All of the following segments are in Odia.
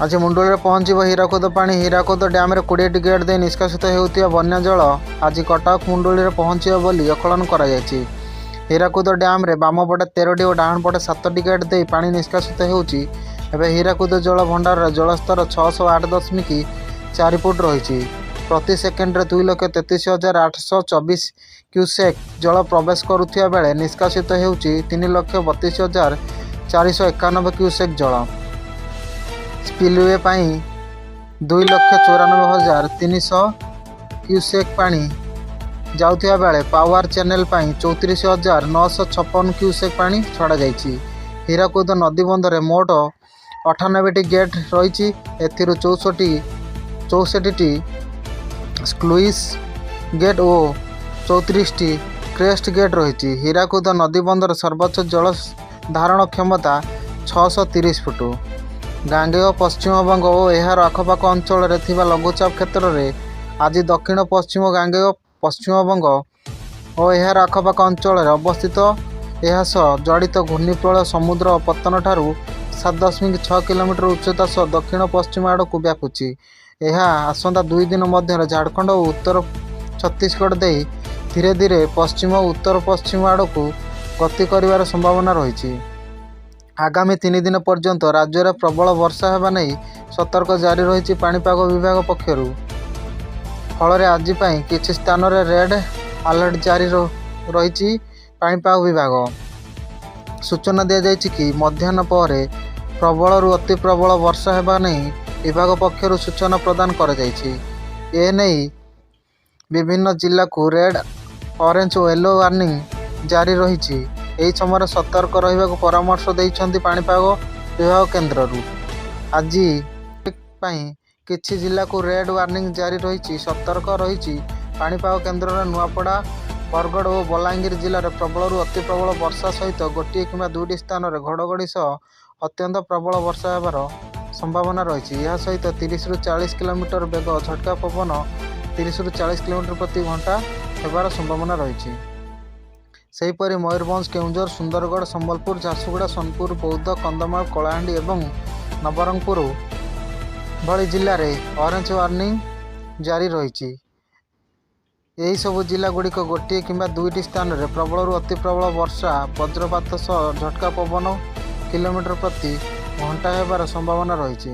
ଆଜି ମୁଣ୍ଡୁଳିରେ ପହଞ୍ଚିବ ହୀରାକୁଦ ପାଣି। ହୀରାକୁଦ ଡ୍ୟାମରେ 20ଟି ଗେଟ୍ ଦେଇ ନିଷ୍କାସିତ ହେଉଥିବା ବନ୍ୟା ଜଳ ଆଜି କଟକ ମୁଣ୍ଡୁଳିରେ ପହଞ୍ଚିବ ବୋଲି ଆକଳନ କରାଯାଇଛି। ହୀରାକୁଦ ଡ୍ୟାମରେ ବାମପଟେ 13ଟି ଓ ଡାହାଣ ପଟେ 7ଟି ଗେଟ୍ ଦେଇ ପାଣି ନିଷ୍କାସିତ ହେଉଛି। ଏବେ ହୀରାକୁଦ ଜଳ ଭଣ୍ଡାରରେ ଜଳସ୍ତର 608.4 ଫୁଟ ରହିଛି। ପ୍ରତି ସେକେଣ୍ଡରେ 2,33,824 କ୍ୟୁସେକ୍ ଜଳ ପ୍ରବେଶ କରୁଥିବା ବେଳେ ନିଷ୍କାସିତ ହେଉଛି 3,32,491 କ୍ୟୁସେକ୍ ଜଳ। ସ୍ପିଲୱେ ପାଇଁ 2,94,300 କ୍ୟୁସେକ୍ ପାଣି ଯାଉଥିବା ବେଳେ ପାୱାର ଚ୍ୟାନେଲ ପାଇଁ 34,956 କ୍ୟୁସେକ୍ ପାଣି ଛଡ଼ାଯାଇଛି। ହୀରାକୁଦ ନଦୀବନ୍ଧରେ ମୋଟ 98ଟି ଗେଟ୍ ରହିଛି। ଏଥିରୁ 64ଟି ସ୍ଲୁଇସ୍ ଗେଟ୍ ଓ 34ଟି କ୍ରେଷ୍ଟ ଗେଟ୍ ରହିଛି। ହୀରାକୁଦ ନଦୀବନ୍ଧର ସର୍ବୋଚ୍ଚ ଜଳ ଧାରଣ କ୍ଷମତା 630 ଫୁଟ। ଗାଙ୍ଗେୟ ପଶ୍ଚିମବଙ୍ଗ ଓ ଏହାର ଆଖପାଖ ଅଞ୍ଚଳରେ ଥିବା ଲଘୁଚାପ କ୍ଷେତ୍ରରେ ଆଜି ଦକ୍ଷିଣ ପଶ୍ଚିମ ଗାଙ୍ଗେୟ ପଶ୍ଚିମବଙ୍ଗ ଓ ଏହାର ଆଖପାଖ ଅଞ୍ଚଳରେ ଅବସ୍ଥିତ। ଏହା ସହ ଜଡ଼ିତ ଘୂର୍ଣ୍ଣିପ୍ରଳୟ ସମୁଦ୍ର ପତ୍ତନଠାରୁ 7.6 କିଲୋମିଟର ଉଚ୍ଚତା ସହ ଦକ୍ଷିଣ ପଶ୍ଚିମ ଆଡ଼କୁ ବ୍ୟାପୁଛି। ଏହା ଆସନ୍ତା 2 ଦିନ ମଧ୍ୟରେ ଝାଡ଼ଖଣ୍ଡ ଓ ଉତ୍ତର ଛତିଶଗଡ଼ ଦେଇ ଧୀରେ ଧୀରେ ପଶ୍ଚିମ ଉତ୍ତର ପଶ୍ଚିମ ଆଡ଼କୁ ଗତି କରିବାର ସମ୍ଭାବନା ରହିଛି। ଆଗାମୀ 3 ଦିନ ପର୍ଯ୍ୟନ୍ତ ରାଜ୍ୟରେ ପ୍ରବଳ ବର୍ଷା ହେବା ନେଇ ସତର୍କ ଜାରି ରହିଛି ପାଣିପାଗ ବିଭାଗ ପକ୍ଷରୁ। ଫଳରେ ଆଜି ପାଇଁ କିଛି ସ୍ଥାନରେ ରେଡ୍ ଆଲର୍ଟ ଜାରି ରହିଛି ପାଣିପାଗ ବିଭାଗ। ସୂଚନା ଦିଆଯାଇଛି କି, ମଧ୍ୟାହ୍ନ ପରେ ପ୍ରବଳରୁ ଅତି ପ୍ରବଳ ବର୍ଷା ହେବା ନେଇ ବିଭାଗ ପକ୍ଷରୁ ସୂଚନା ପ୍ରଦାନ କରାଯାଇଛି। ଏନେଇ ବିଭିନ୍ନ ଜିଲ୍ଲାକୁ ରେଡ୍, ଅରେଞ୍ଜ ଓ ୟେଲୋ ୱାର୍ଣ୍ଣିଂ ଜାରି ରହିଛି। ଏହି ସମୟରେ ସତର୍କ ରହିବାକୁ ପରାମର୍ଶ ଦେଇଛନ୍ତି ପାଣିପାଗ ବିଭାଗ କେନ୍ଦ୍ରରୁ। ଆଜି ପାଇଁ କିଛି ଜିଲ୍ଲାକୁ ରେଡ୍ ୱାର୍ଣ୍ଣିଂ ଜାରି ରହିଛି। ସତର୍କ ରହିଛି ପାଣିପାଗ କେନ୍ଦ୍ରର। ନୂଆପଡ଼ା, ବରଗଡ଼ ଓ ବଲାଙ୍ଗୀର ଜିଲ୍ଲାରେ ପ୍ରବଳରୁ ଅତି ପ୍ରବଳ ବର୍ଷା ସହିତ ଗୋଟିଏ କିମ୍ବା ଦୁଇଟି ସ୍ଥାନରେ ଘଡ଼ଘଡ଼ି ସହ ଅତ୍ୟନ୍ତ ପ୍ରବଳ ବର୍ଷା ହେବାର ସମ୍ଭାବନା ରହିଛି। ଏହା ସହିତ 30ରୁ 40 କିଲୋମିଟର ବେଗ ଝଟକା ପବନ 30ରୁ 40 କିଲୋମିଟର ପ୍ରତି ଘଣ୍ଟା ହେବାର ସମ୍ଭାବନା ରହିଛି। ସେହିପରି ମୟୂରଭଞ୍ଜ, କେଉଁଝର, ସୁନ୍ଦରଗଡ଼, ସମ୍ବଲପୁର, ଝାରସୁଗୁଡ଼ା, ସୋନପୁର, ବୌଦ୍ଧ, କନ୍ଧମାଳ, କଳାହାଣ୍ଡି ଏବଂ ନବରଙ୍ଗପୁର ଭଳି ଜିଲ୍ଲାରେ ଅରେଞ୍ଜ ୱାର୍ଣ୍ଣିଂ ଜାରି ରହିଛି। ଏହିସବୁ ଜିଲ୍ଲାଗୁଡ଼ିକ ଗୋଟିଏ କିମ୍ବା ଦୁଇଟି ସ୍ଥାନରେ ପ୍ରବଳରୁ ଅତି ପ୍ରବଳ ବର୍ଷା, ବଜ୍ରପାତ ସହ ଝଟକା ପବନ କିଲୋମିଟର ପ୍ରତି ଘଣ୍ଟା ହେବାର ସମ୍ଭାବନା ରହିଛି।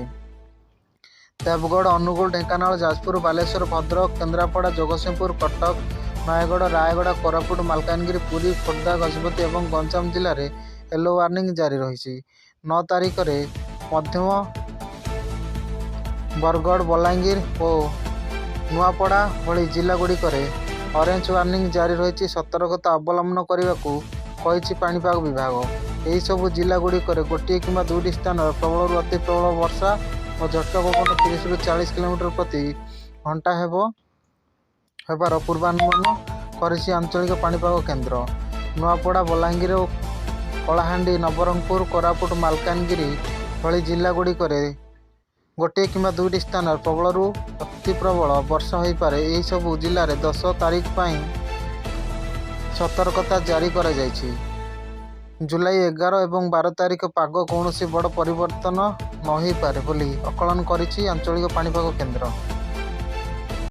ଦେବଗଡ଼, ଅନୁଗୁଳ, ଢେଙ୍କାନାଳ, ଯାଜପୁର, ବାଲେଶ୍ୱର, ଭଦ୍ରକ, କେନ୍ଦ୍ରାପଡ଼ା, ଜଗତସିଂହପୁର, କଟକ, ନୟାଗଡ଼, ରାୟଗଡ଼ା, କୋରାପୁଟ, ମାଲକାନଗିରି, ପୁରୀ, ଖୋର୍ଦ୍ଧା, ଗଜପତି ଏବଂ ଗଞ୍ଜାମ ଜିଲ୍ଲାରେ ୟେଲୋ ୱାର୍ଣ୍ଣିଂ ଜାରି ରହିଛି। 9 ତାରିଖରେ ମଧ୍ୟମ ବରଗଡ଼, ବଲାଙ୍ଗୀର ଓ ନୂଆପଡ଼ା ଭଳି ଜିଲ୍ଲାଗୁଡ଼ିକରେ ଅରେଞ୍ଜ ୱାର୍ଣ୍ଣିଂ ଜାରି ରହିଛି। ସତର୍କତା ଅବଲମ୍ବନ କରିବାକୁ କହିଛି ପାଣିପାଗ ବିଭାଗ। ଏହିସବୁ ଜିଲ୍ଲାଗୁଡ଼ିକରେ ଗୋଟିଏ କିମ୍ବା ଦୁଇଟି ସ୍ଥାନରେ ପ୍ରବଳରୁ ଅତି ପ୍ରବଳ ବର୍ଷା ଓ ଝଟକା ପବନ 30ରୁ 40 କିଲୋମିଟର ପ୍ରତି ଘଣ୍ଟା ହେବାର ପୂର୍ବାନୁମାନ କରିଛି ଆଞ୍ଚଳିକ ପାଣିପାଗ କେନ୍ଦ୍ର। ନୂଆପଡ଼ା, ବଲାଙ୍ଗୀର ଓ କଳାହାଣ୍ଡି, ନବରଙ୍ଗପୁର, କୋରାପୁଟ, ମାଲକାନଗିରି ଭଳି ଜିଲ୍ଲାଗୁଡ଼ିକରେ ଗୋଟିଏ କିମ୍ବା ଦୁଇଟି ସ୍ଥାନରେ ପ୍ରବଳରୁ ଅତି ପ୍ରବଳ ବର୍ଷା ହୋଇପାରେ। ଏହିସବୁ ଜିଲ୍ଲାରେ 10 ତାରିଖ ପାଇଁ ସତର୍କତା ଜାରି କରାଯାଇଛି। ଜୁଲାଇ 11 ଏବଂ 12 ତାରିଖ ପାଗ କୌଣସି ବଡ଼ ପରିବର୍ତ୍ତନ ନ ହୋଇପାରେ ବୋଲି ଆକଳନ କରିଛି ଆଞ୍ଚଳିକ ପାଣିପାଗ କେନ୍ଦ୍ର।